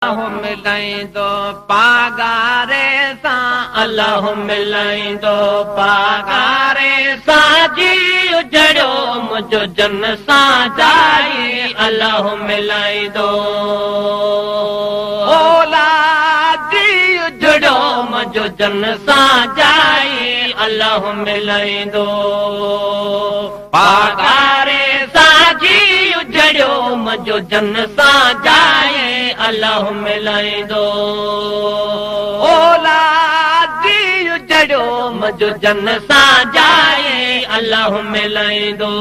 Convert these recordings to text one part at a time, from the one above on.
الله ملائيندو پاڳاري سان، الله ملائيندو پاڳاري سان، جيءُ جڙيو منهنجو جن سان جائي، الله ملائيندو. اولا جيءُ جڙيو منهنجو جن سان جائي، الله ملائيندو پاڳاري سان، جيءُ جڙيو منهنجو جن سان جائي، الله ملائيندو. اولا جيءُ جڙيو منهنجو جن سان جائي، الله ملائيندو.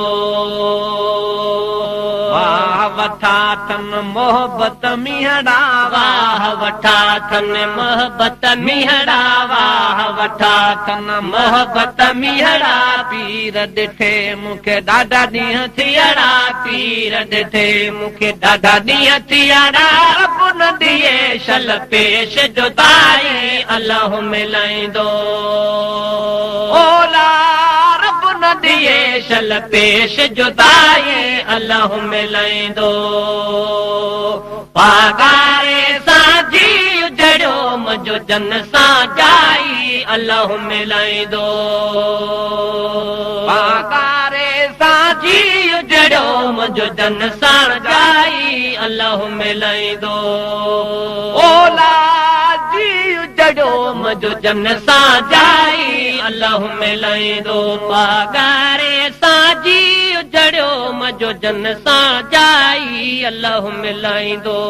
واهه وٺا ٿن محبت مينهڙا، واهه وٺا ٿن محبت مينهڙا، واهه وٺا ٿن محبت مينهڙا، پير ڏٺي مون کي ڏاڍا ڏينهن ٿيڙا، پير ڏٺي مون کي ڏاڍا ڏينهن ٿيڙا، رب نه ڏئي شل پيش جدائي، الله ملائيندو. اولا رب نه ڏئي شل پيش جدائي، الله ملائيندو. پاڳاري سان جيءُ جڙيو منهنجو جن سان جائي، الله ملائيندو. پاڳاري سان جيءُ جڙيو منهنجو جن سان جائي، الله ملائيندو. اولا جيءُ جڙيو منهنجو جن سان جائي، الله ملائيندو. پاڳاري سان جيءُ جڙيو منهنجو جن سان جائي، الله ملائيندو.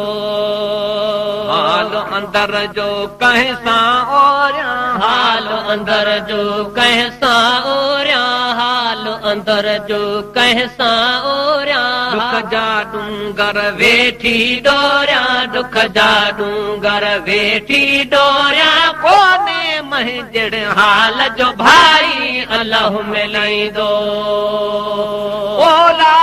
حال اندر جو ڪنهن سان اوريان، حال اندر جو ڪنهن سان اوريان، حال اندر جو ڪنهن سان اوريان، ڏک جا ڏونگر ويٺي ڏوريان، ڏک جا ڏونگر ويٺي ڏوريان، ڪونهي منهنجڙ حال جو ڀائي، الله ملائيندو. اولا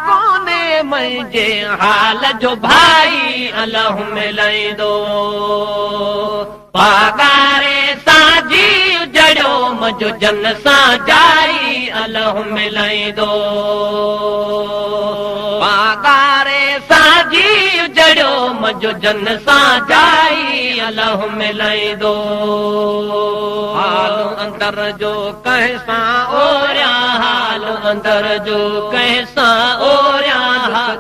ڪونهي منهنجي حال جو ڀائي، الله ملائيندو. پاڳاري سان جيءُ جڙيو منهنجو جن سان جائي، الله ملائيندو. پاڳاري سان جيءُ جڙيو منهنجو جن سان جائي، الله ملائيندو. حال اندر جو ڪنهن سان اوريان، حال اندر جو ڪنهن سان اوريان،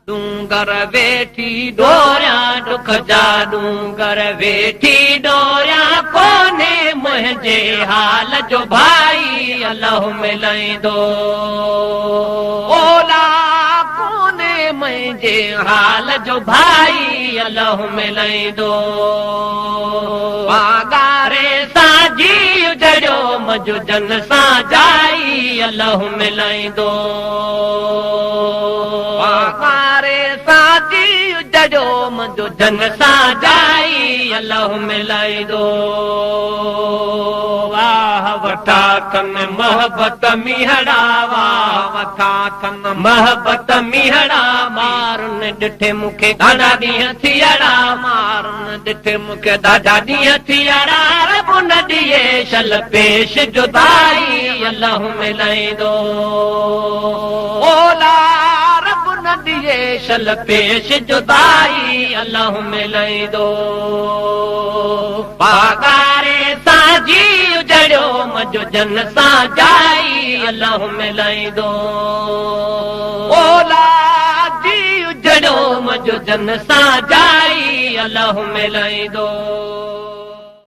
ڏونگر ويٺي ڏوريان، ڏک جا ڏونگر ويٺي ڏوريان، ڪونهي منهنجي حال جو ڀائي، الله ملائيندو. اولا ڪونهي منهنجي حال جو ڀائي، الله ملائيندو. پاڳاري سان جيءُ جڙيو منهنجو جن سان جائي، الله ملائيندو. پاڳاري سان جيءُ جڙيو منهنجو جن سان جائي، الله ملائيندو. واهه وٺا ٿن محبت مينهڙا، واهه وٺا ٿن محبت مينهڙا، مارن ڏٺي مون کي ڏاڍا ڏينهن ٿيڙا، مارن ڏٺي مون کي ڏاڍا ڏينهن ٿيڙا، رب نه ڏئي شل پيش جدائي، الله ملائيندو. اولا رب نه ڏئي شل پيش جدائي، الله ملائيندو. پاڳاري سان جيءُ جڙيو منهنجو جن سان جائي، الله ملائيندو. اولا جيءُ جڙيو منهنجو جن سان جائي، الله ملائيندو.